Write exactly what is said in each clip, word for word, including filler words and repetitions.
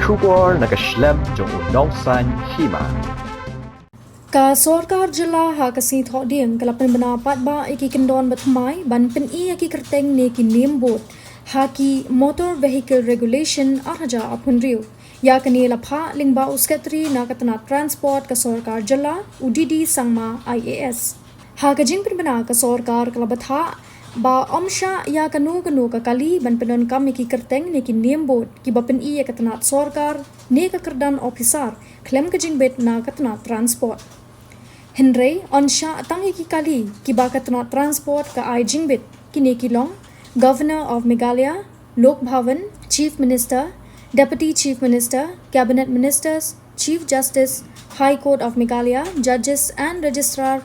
Khubor na ka shlem jong u nongsan hima. Ka sorkar jylla ha ka sngi Thohdieng ka la pynbna paidbah ïa ki kyndon bathymmai ban pyni ïa ki kyrteng ne ki name board ha ki Motor Vehicle Regulation ar hajar arphew hynriew. Ïa kane la phah lyngba u Secretary na ka tnat Transport ka sorkar jylla, u D D Sangma I A S. Ha ka jingpynbna ka sorkar ka la bthah ba ym shah ïa kano kano ka kali ban pyndonkam ïa ki kyrteng ne ki name board kiba pyni ïa ka tnat sorkar ne ka kyrdan ophisar khlem ka jingbit na ka tnat Transport. Hynrei yn shah tang ïa ki kali kiba ka tnat Transport ka ai jingbit, kine ki long Governor of Meghalaya, Lok Bhavan, Chief Minister, Deputy Chief Minister, Cabinet Ministers, Chief Justice, High Court of Meghalaya, Judges and Registrar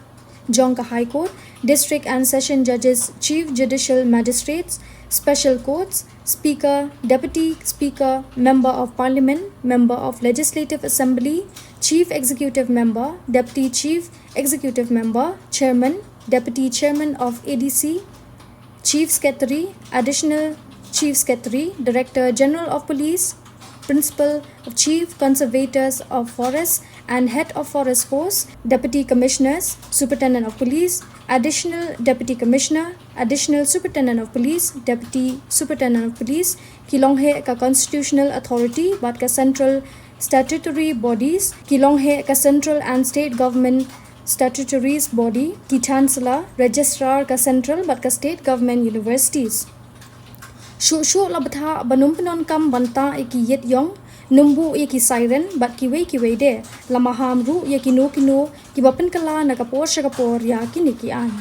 jong ka High Court, District and Session Judges, Chief Judicial Magistrates, Special Courts, Speaker, Deputy Speaker, Member of Parliament, Member of Legislative Assembly, Chief Executive Member, Deputy Chief Executive Member, Chairman, Deputy Chairman of A D C, Chief Secretary, Additional Chief Secretary, Director General of Police, Principal of Chief Conservators of Forests and Head of Forest Force, Deputy Commissioners, Superintendent of Police, Additional Deputy Commissioner, Additional Superintendent of Police, Deputy Superintendent of Police, ki long heh ka constitutional authority bad ka central statutory bodies, ki long heh ka central and state government statutory body, ki chancellor, registrar ka central bad ka state government universities. Shuh shuh la bthah ban ym pyndonkam bynta ïa ki ïit ïong, ym buh ïa ki siren bad kiwei kiwei de, la maham ruh ïa kino kino kiba pynkylla na ka por sha ka por ïa kine ki aiñ.